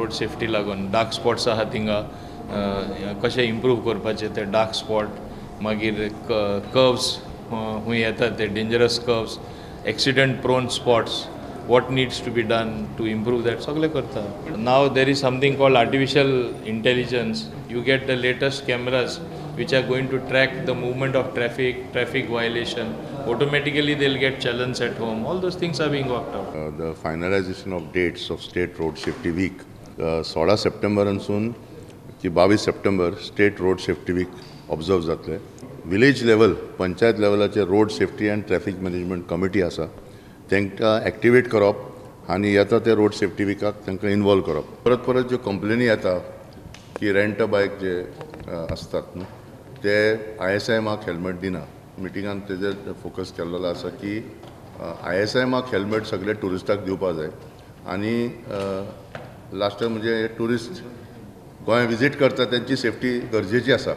Road safety लागून. Dark spots आहा थिंगा कशें इम्प्रूव करपाचे ते डार्क स्पॉट, मागीर कर्व्स खूंय येतात ते dangerous curves, accident prone spots, what needs to be done to improve that सगळें करता. Now there is something called artificial intelligence. You get the latest cameras which are going to track the movement of traffic, traffic violation. Automatically they'll get challans at home. All those things are being worked out. The finalization of dates of State Road Safety Week, 16 सप्टेंबरांसून की 22 September State Road Safety Week observe जातले. Village level, panchayat लेवलाचेर road safety and traffic management committee आसा, तांकां activate करप आनी येता ते road safety विकाक तांकां इनवॉल्व करप. परत परत ज्यो कंप्लेनी येता की रेंट अ बायक जे आसतात न्हू ते ISI mark helmet दिना. मिटिंगान तेजेर फोकस केल्लो आसा की ISI mark helmet सगळे ट्युरिस्टाक दिवपा जाय आनी लास्टाक म्हणजे ट्युरिस्ट गोंय विजीट करता तेंची सेफ्टी गरजेची आसा.